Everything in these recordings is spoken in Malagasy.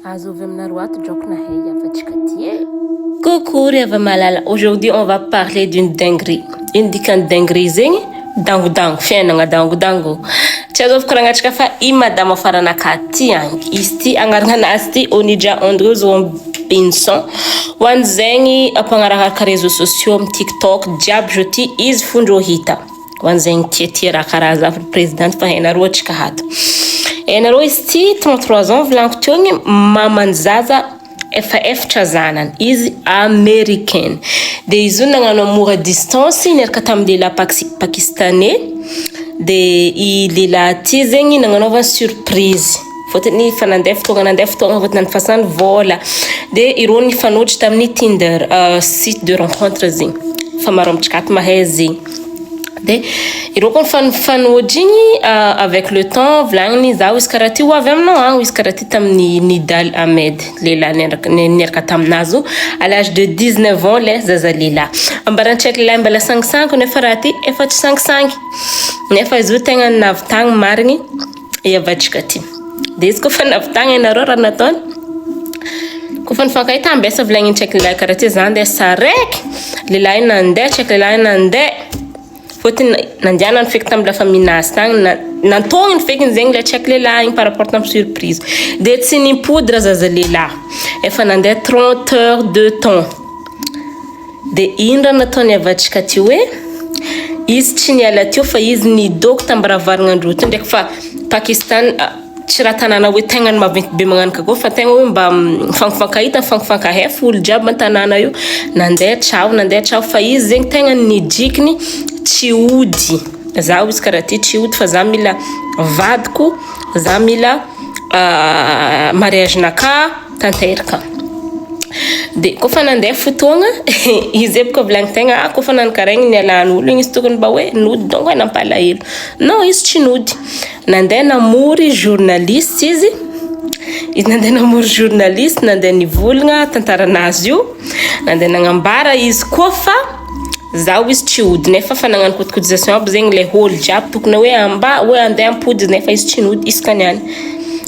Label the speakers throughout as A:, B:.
A: Azovy aminareo ato drako nahay hiavatsika ty e. Coucou ry hava-malala, aujourd'hui on va parler d'une dinguerie. Ino dikan'ny dinguerie zegny? Dangodango, fiainagna dangodango. Tsy azovy koragnantsika fa i madama faranaka ty agny. Izy ty agnarana anazy ty Onija Andrews Robinson. Ho an'izegny mpagnarakaraka réseaux sociaux amin'ny TikTok jiaby zao ty izy fondrô hita. Ho an'izegny tiatia raha karaha za présidente fa hainareo antsika ato. Hainareo izy ty 33 ans volaniko teo igny, mamany zaza efa efatra zanany, izy américaine. De izy io nagnano amour à distance niaraka tamin'ny lehilahy pakistanais. De i lehilahy ty zegny nagnanaovany surprise. Fôtony fa nandeha fotoagna, nandeha fotoagna, fôtony nandefasany vôla. De ireo nifanôtry tamin'ny Tinder, site de rencontre zegny. Fa maro amintsika ato mahay zegny. De ireo koa nifanôtry igny, avec le temps volagniny zaho izy karaha ty ho avy aminao agny izy karaha ty tamin'ny Nidal Ahmed, lehilahy niaraka taminazy io à l'âge de 19 ans le zaza lehilahy. Ambarantsaiky lehilahy mbola sangisangy nefa raha ty efa tsy sangisangy. Nefa izy io tegna navitagny marigny hiavatsika ty. De izy koa fa navitagny, hainareo raha nataony? Kofa nifankahita ambesa volagniny tsaiky lehilahy karaha ty za andeha saraiky. Lehilahy io nandeha, tsaiky lehilahy io nandeha. Fôtony nandianany feky tamin'ny la famille-nazy tagny, nantogniny fekiny zegny le tsaiky lehilahy igny par rapport tamin'ny surprise. De tsy nimpody raha zaza lehilahy. Efa nandeha 30 heures de temps. De ino raha nataony avatsika ty hoe izy tsy niala teo fa izy nidoko tambaravaragnandreo ty ndraiky fa Pakistan tsy raha tanàna hoe tegna ny maventy be magnano kakory fa tegna hoe mba mifankifankahita, mifankifankahefo olo jiaby an-tanàna io. Nandeha trao, nandeha trao fa izy zegny tegna nidrikiny tsy ody. Zaho izy karaha ty tsy ody fa za mila vadiko, za mila mariage-naka tanteraka. De kofa nandeha fotoagna izy bôka volagny tegna ah kofa nano karaha igny nialan'olo igny izy tokony mba hoe nody donc nampalahelo. Non, izy tsy nody. Nandeha namory journaliste izy. Izy nandeha namory journaliste, nandeha nivolagna tantaranazy io. Nandeha nagnambara izy koa fa zaho izy tsy hody nefa fa nagnano cotisation aby zegny le olo jiaby tokony hoe amba hoe andeha ampody izy nefa izy tsy nody isaka niany.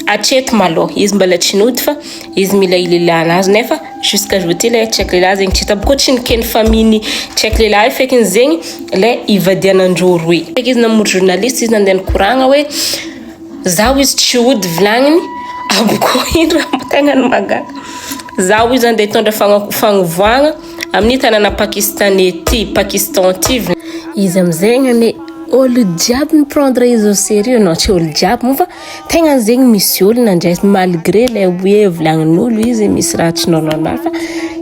A: Hatreto malôha izy mbola tsy nody fa izy mila ilelahanazy nefa jusqu'à aujourd'hui le tsy haiko lehilahy zegny tsy hita koa tsy nikeny famille tsy haiko lehilahy io fekiny zegny le ivadianandreo roe. Feky izy namory journaliste, izy nandeha nikoragna hoe zaho izy tsy hody volagniny aboko ino raha tegna ny mahagaga. Zaho izy andeha hitondra fagnovoagna amin'ny tanàna pakistanais ty, Pakistan ty. Izy amizegny ane olo jiaby ni prendre izy au sérieux, non tsy olo jiaby moa fa tegna zegny misy olo nandray malgré le hoe volagnin'olo izy misy raha tsy normal fa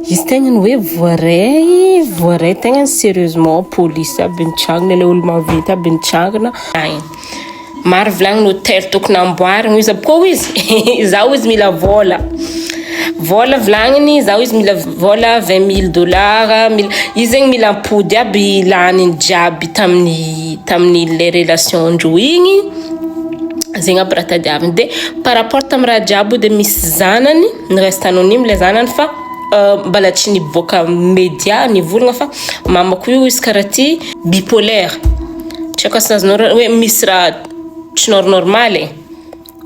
A: izy tegna ny hoe voaray voaray tegna sérieusement, polisy aby nitsangana, le olo maventy aby nitsangana. Maro volagniny hôtel tokony amboarina izy aby koa izy zaho izy mila vola vola volagniny zaho izy mila vola 20 000 dollars, mila izy zegny mila ampody aby laniny jiaby tamin'ny le relation ndreo igny zegny aby raha tadiaviny. De par rapport tamin'ny raha jiaby io de misy zanany ny reste anonyme le zanany fa mbola tsy niboaka média nivolagna fa mamako io izy karaha ty bipolaire, tsy haiko azonao hoe misy raha tsy normal e.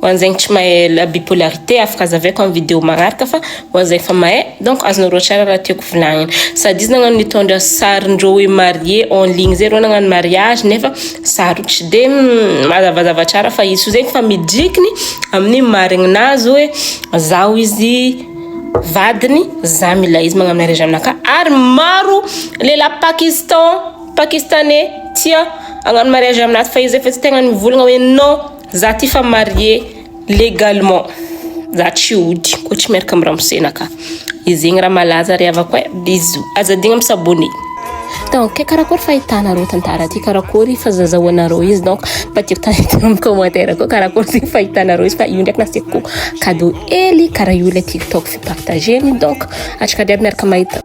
A: Ho an'izegny tsy mahay la bipolarité afaka azavaiko amin'ny vidéo magnaraka fa ho an'izay efa mahay donc azonareo tsara raha tiako volagnina. Sady izy nagnano nitondra sarindreo hoe marié en ligne zay reo nagnano mariage nefa sary tsy de mazavazava tsara fa izy io zegny fa midrikiny amin'ny marigninazy hoe zaho izy vadiny, za mila izy magnano mariage aminakahy ary maro lehilahy pakistanais tia hagnano mariage aminazy fa izy efa tsy tegna nivolagna hoe non, za ty fa marié légalement, za tsy hody koa tsy miaraka amy ramosenaka. Izy zegny raha malaza ry havako e. Bisous, aza adigna misabonner. Donc ke karakory fahitanareo tantara ty, karakory fazazahoanareo izy? Donc mba tiako tanety amy commentaire koa karakory zegny fahitanareo izy fa io ndraiky nasiako cadeau hely karaha io le TikTok fipartageny. Donc atsika jiaby miaraka mahita.